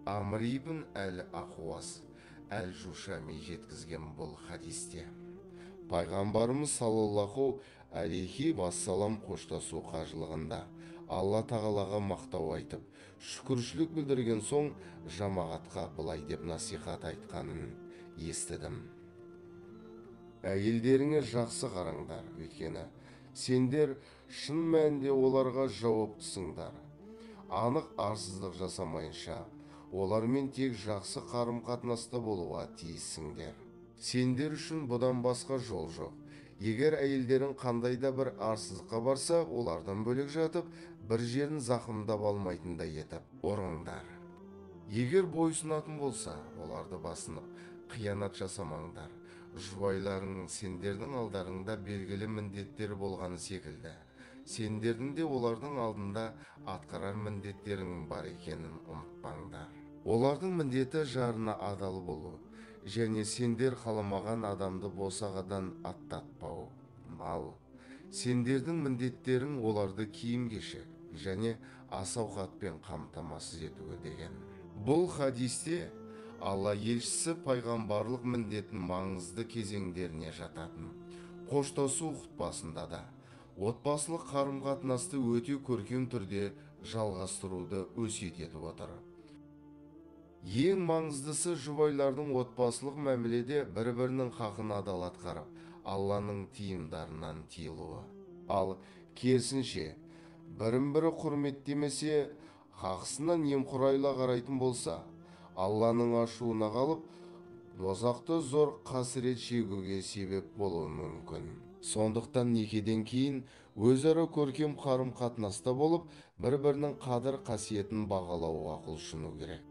Амр ибн әл-Ахуас әл-Жушами жеткізген бұл хадисте пайғамбарымыз саллаллаху алейхи уассалам қоштасу қажылығында Алла тағалаға мақтау айтып, шүкіршілік білдірген соң жамағатқа былай деп насихат айтқанын естідім. Әйелдеріңе жақсы қараңдар, өйткені сендер шын мәнінде оларға жауаптысыңдар. Анық арсыздық жасамайынша, олармен тек жақсы қарым-қатынаста болуға тиіссіңдер. Сендер үшін бұдан басқа жол жоқ. Егер әйелдерің қандай да бір арсыздыққа барса, олардан бөлек жатып, бір жерін зақымдап алмайтындай етіп ұрыңдар. Егер бойсұнатын болса, оларды басынып, қиянат жасамаңдар. Жұбайларыңның сендердің алдарыңда белгілі міндеттері болғаны секілді, сендердің де олардың алдында атқарар міндеттеріңнің бар екенін ұмытпаңдар. Олардың міндеті жарына адал болу және сендер қаламаған адамды босағадан аттатпау. Ал сендердің міндеттерің оларды киім-кешек және ас-ауқатпен қамтамасыз етуі деген. Бұл хадисте Алла елшісі пайғамбарлық міндетін маңызды кезеңдеріне жататын қоштасу хұтпасында да отбасылық қарым-қатынасты өте көркем түрде жалғастыруды өсиет етіп отыр. Ең маңыздысы жұбайлардың отбасылық мәміледе бір-бірінің хақын адал атқарып, Алланың тыйымдарынан тыйылуы. Ал керісінше, бірін-бірі құрметтемесе, хақысына немқұрайлы қарайтын болса, Алланың ашуына қалып, дозақты зор қасірет шегуге себеп болуы мүмкін. Сондықтан некеден кейін өзара көркем қарым-қатынаста болып, бір-бірінің қадір қасиетін бағалауға құлшыну керек.